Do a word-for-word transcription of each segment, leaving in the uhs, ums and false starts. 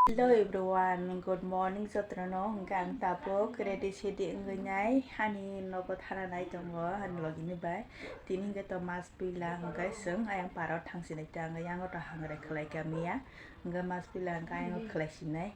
Hello everyone, good morning jotono. Hwnkhe ang tabuk ready sedi wngwi nai, ani nogo thana nai tongo ani logini bai. Tini hwnkhe to mas puila hwnkhe chwng ayang parao thangsinai ta, hwnkhe yango to hangrai khwlai kamiya. Hwnkhe mas puila hwnkhe ayang khwlai sinai.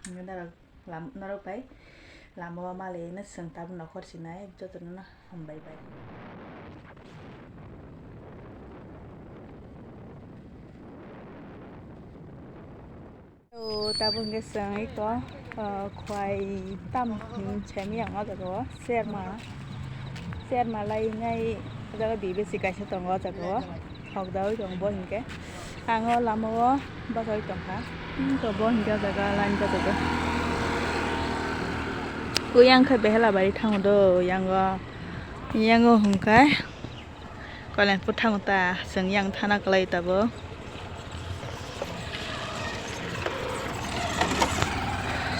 Hwnkhe norok lam-, norok bai lama o malai no chwng tabuk nokhor sinai jotono no hambai bai. O tabuk hwnkhe chwng iko, o, khwai tam, hmm, semi ang o jaga o serma, serma lai nai o jaga di besi kaisa tongo o jaga o. Thok daui tongo bo hinkhe. Ang o lama o bachai tongkha. Hmm, to bo hinkhe o jaga line bachai tong. Kuyang khe behela bai thango do, yang o, yang o hwnkhe. Kolenpur thango ta, chwng yang thana kwlai tabuk.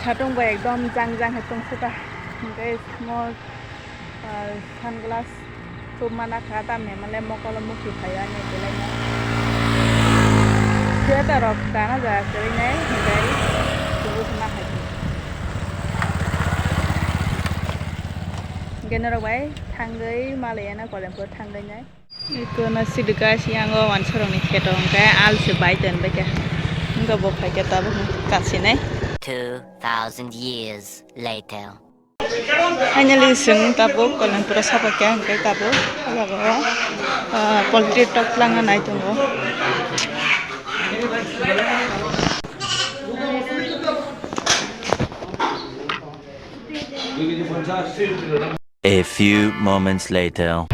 Satung bai ekdom jang jang hai tong sukha. Hwnkhe mo, ah, sunglass tubma nakha, tamni hwnle mokolo mukti phaio ani belai no. Sweater rok kana jaga kwrwi nai, hwnkhe tubui khna hai. Hwnkhe norok bai thangwi malai ano Kolenpur thangwi nai. Eko no sidi guys, yango wansa rokni kheto hwnkhe alse bai tonbaikha. Wngkha bo phaikha tabuk kasinai. Two thousand years later. Finally, chwng tabuk Kolenpura saphaikha hwnkhe tabuk o jaga o, ah, poultry tok twlangna nai tongo. A few moments later.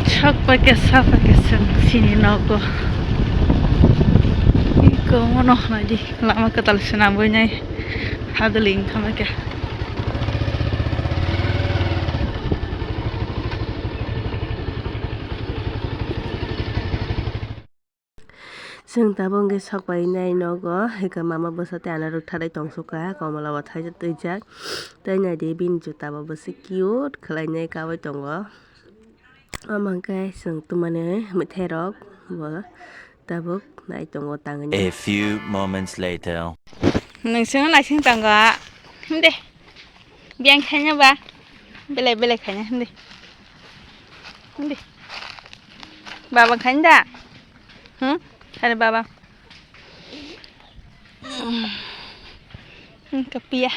Sok paikha, sa paikha chwng chini nogo. Iko mono hwnwi di lama kwtal swnamwi nai hadwlwi wngkha maikha. Chwng tabuk hwnkhe sok pai nai nogo, hwnkhe mama bwsa tei ana rwktharwi tongsuka, komla bo thaisa twijak. Tei naidi bini juta bo bwswk cute khwlainai kaui tongo. Omo hwnkhe chwng twmani mwthairok bo tabuk nai tongo tangwi. A few moments later. Nwng chwngno naising tongo, himde. Biyang khaina ba? Belai belai khaina, himde. Himde. Baba khaina da? Hmm? Hari baba. Hmm, kapiya.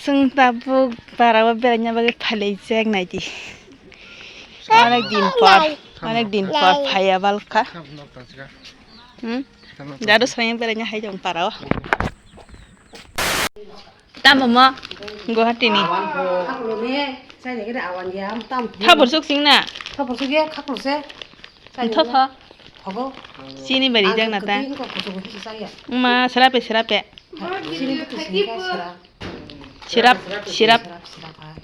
Chwng tabuk barao beraina bagwi phailaijak naidi. Onek din por, onek din por phaiya balkha. Hmm? Dadu swrangya beraina hai tong barao. Tamo mo Guwahati ni. Khaklo ne, chai ne gede awan ya, tam. Thabur suk sing na. Thabur suk ya, khaklo se. Tho tho. Hogo. Chini bari jak na ta. Ang kati ko kutu kutu saya. Ma serape serape. Chini kutu sini ka sera. Sirap, sirap. Sirap, sirap, ha.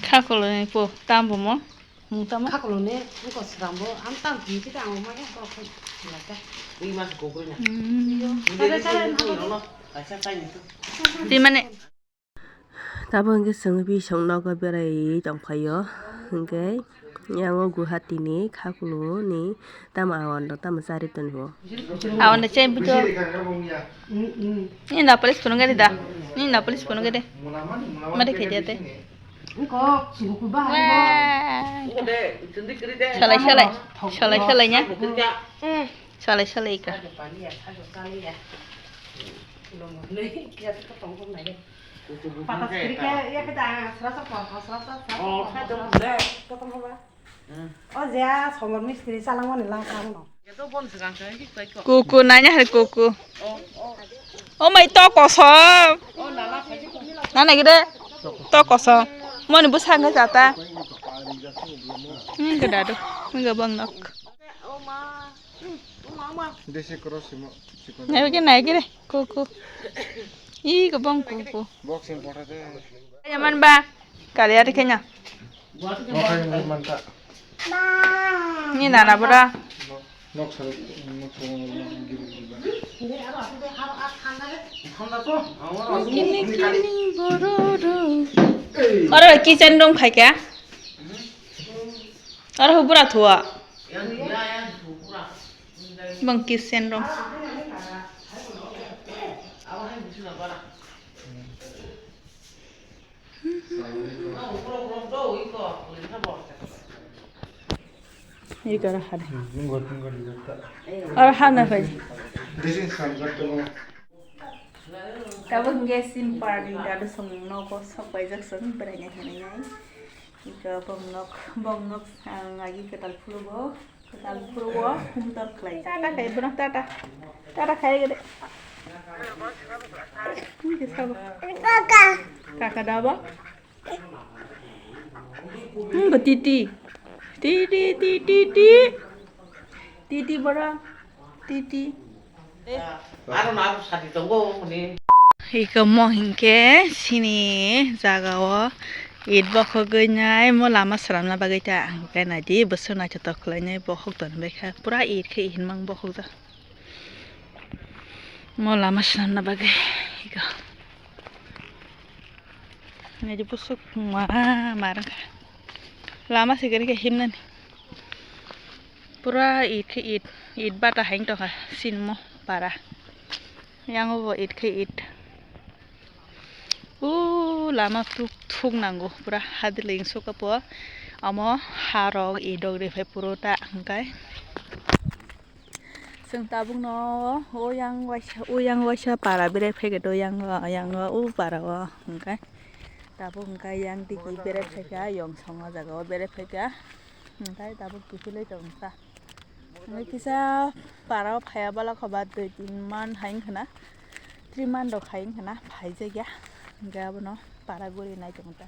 Khakolo ni po, tambo mo. Mung tamo. Khakolo ni, ko srambo, am tam ti ti tamo ma ya ko ko. Lata. Ui mas ko ko na. Hmm. Tare tare na ko. Ti mane. Tabuk hwnkhe chwng bisong nogo beraiwi tongphaio, hwnkhe yango Guwahati ni Khakulu ni tamo awan rok tamo charwi tongo. Awan rok chai bujo. Ni na police phone gari da. Ni na police phone gari. Mari khe dia te. Wah. Salai salai. Salai salai nya. Salai salai ka. O je a somor mistri chalangmani langkha hwno. Kuku nanya hai kuku. O mai to kosom. Nana gede. To kosom. Moni bwsa hwnkhe jata. Hwnkhe dadu. Hwnkhe bang nok. Desi cross simo. Naikhe naikhe re. Kuku. Ih, kebong kuku. Boxing photo de. Yaman ba. Kali ari kenya. Boxing manta. Ni nana bora. Nok sar, nok sar, gibi gibi. Kini kini bororo. Oro kitchen room khai kya? Oro hubura thua. Bang kitchen room. Ego aro hade. Aro hana phai. Tabuk hingke sin party dadu song nogo sok paijak song berai nai hinwi nai. Ego bong nok, bong nok ang agi kwtal phuru bo. Kwtal phuru bo humtor khlai. Tata khai bro, tata. Tata khai gede. Hingke sabo. Kaka. Kaka dabo. Hmm, bo titi. Titi, titi, titi. Titi bora. Titi. Aro na aro sadi tongo muni. Iko mo hinkhe sini jaga o it bokhogwi nai mo lama swnamna bagwi ta ang khe naidi bwswk naithotok khlainai bokhok tonwi kha pura it khe it hinmang bokhok da. Mo lama swnamna bagwi ego. Nai di busuk ma ma rwngkha. Lama se gari khe himnani. Pura it khe it, it bata hai wng tongkha sinmo para. Yang bo it khe it. O lama tuk thuk nango pura hadileng suka po. Amo harok idok rifai puro ta hwnkhe. Chwng tabukno o yang waisa, o yang waisa para berai phaikha, o yang, yang o para o hwnkhe tabuk hwnkhe yang tiki berai phaikha, yong song o jaga o berai phaikha, hwnkhe tabuk kiphilwi tongkha. Hwnkhe kisa para o phaiya balokho ba dui tin man hai wngkhana, three man rok hai wngkhana phaijakya, hwnkhe abono para guri nai tongkha.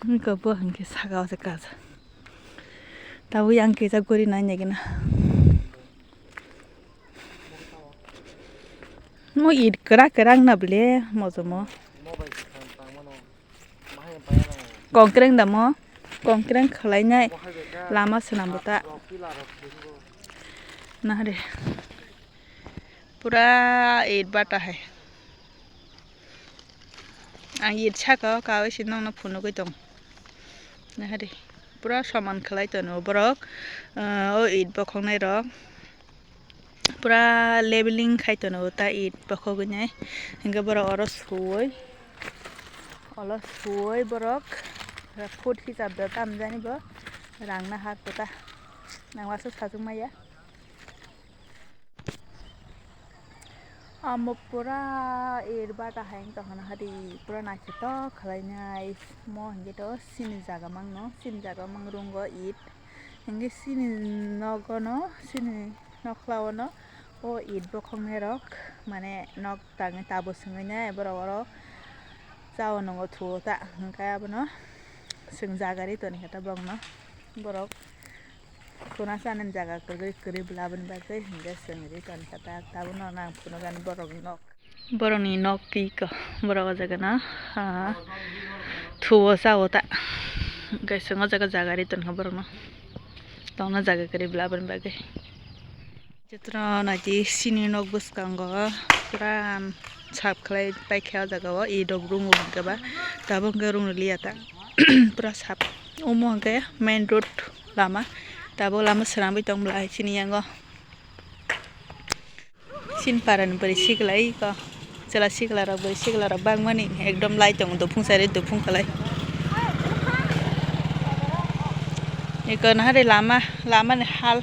Hwnkhe bo hwnkhe saka o se kaijak. Tabuk yang kisa guri nai nai gana. Mo it kwrak kwrak na ble mojomo. Kongkreng da mo. Kongkreng khlai nai lama swnam bo ta. Na re. Pura it bata hai. Ang it saka o kawi se nokno phunugwi tong. Nahari pura soman khlai tono borok, ah, o it bokhoknai rok pura leveling khai tono ta it bokhogwi nai. Hinkhe borok oro suwi, olo suwi borok foot hisab da tam jani bo rang nahar kota. Nang wasu sajwk maya. Amo pura it bata hai wng tongkha nahadi, pura naithotok khlainai. Mo hinkhe to sini jaga mangno, sini jaga mangrwngo it. Hinkhe sini nogono, sini nokhlaono o it bokhoknairok, mane nok tangwi tabo swngwi nai, borok oro chao nwngo thuo ta, hinkhe abono chwng jaga ri toni khe ta bokno borok. Khuna sanani jaga kwrwi kwrwi bwla aboni bagwi hinkhe chwng ri toni kha tak tabukno nang phunukani borokni nok. Borokni nok twi kha borok o jaga no, ah, thuo cha o ta. Hinkhe chwng o jaga jaga ri toni kha borokno. Tongna jaga kwrwi bwla aboni bagwi. Chwngno naidi sini nok bwskango pura sap khlai paikha o jaga o, i dok room o hinkhe ba tabuk hinkhe room rwliya ta pura sap. Omo hinkhe main road lama, tabuk lama swnamwi tong bwlai sini yango. Sini para ni bwrwi siklai ko. Chwla sikla rok bai sikla rok bangmani ekdom lai tongo, duphung sari duphung kwlai. Eko nahari lama, lama ni hal.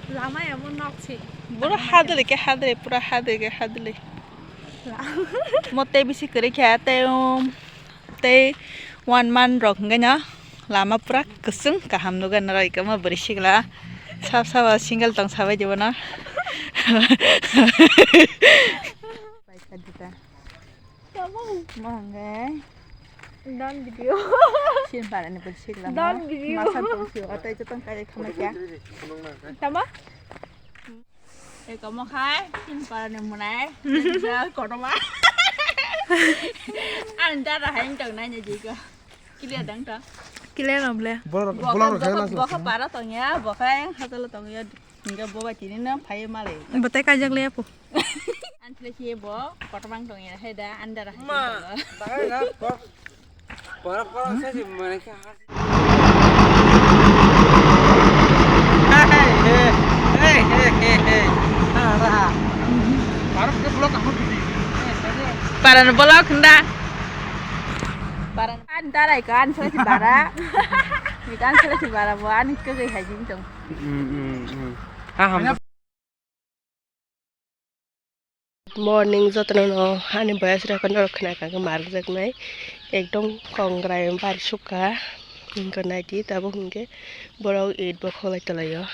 Lama ya mo nok si. Boro hadri ke hadri, pura hadri ke hadri. Mo tei bisi kwrwi kha tei, um, tei one month rok hwnkhe no. Lama pura kwchwng kaham nukha norok, eko ma bwrwi sikla sab sabo single tong sabai di bono. Mo hwnkhe Don video. Sin para ni bwrwi sikla Don video. Masa tong sio, atai jotong kaya khamai kya. Tama? Eko mo khai, tin para ni munai. Jal kotorma. Ang dara hai tong nai ni jiko. Clear dang to. Clear om le. Bolor, bolor khai laso. Bokha para tong ya, bokha yang hatalo tong ya. Hingga boba tini na phai male. Batai kajak le apo. Antle ki bo kotorma tong ya, hai da, andara hai. Ma, bahai na, Para, para, sa si, mane kya? Hey, hey, hey, hey, Parano bolok hwnda. Parano ani darai ka ani sala si bara. Ni kan sala si bara bo ani kwgwi hai jin tong. Hmm, hmm, hmm. Ha, ham. Good morning, jotono no ani voice record no khna ka marjak nai. Ekdom kongrai bar sukha. Hingke naidi tabo hingke borok eight bo kholai tolai o.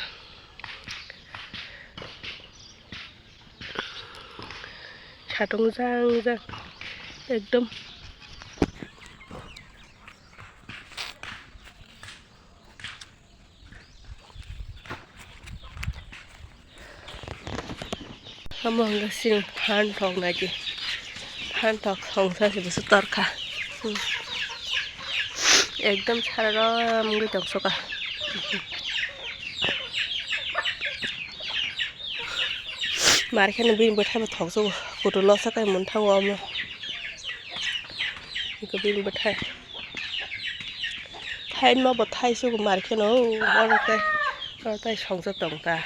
Satung jang jang ekdom. Omo hwnke chwng phan thok naidi, phan thok songsa se bwswk torkha. Hmm. Ekdom sara rom wngwi tongsoka. Mar kheno bini bwthai bo thokjago, kutu losa kai manthango omo. Eko bini bwthai. Thaima bo thai sugo mar kheno, oro tei, oro tei songsa tong ta.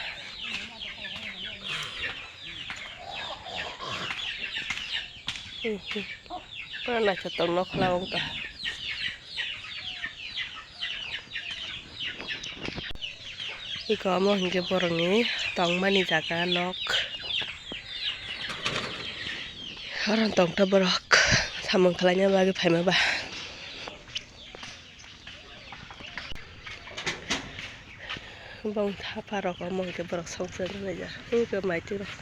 Pura naithotok nokla wng ta. Eko omo hingke borokni tongmani jaga nok. Oro tongta borok samung khlaina bagwi phaima ba. Bong thapa rok omo hingke borok songchar nai jar. Hingke maitwi rok.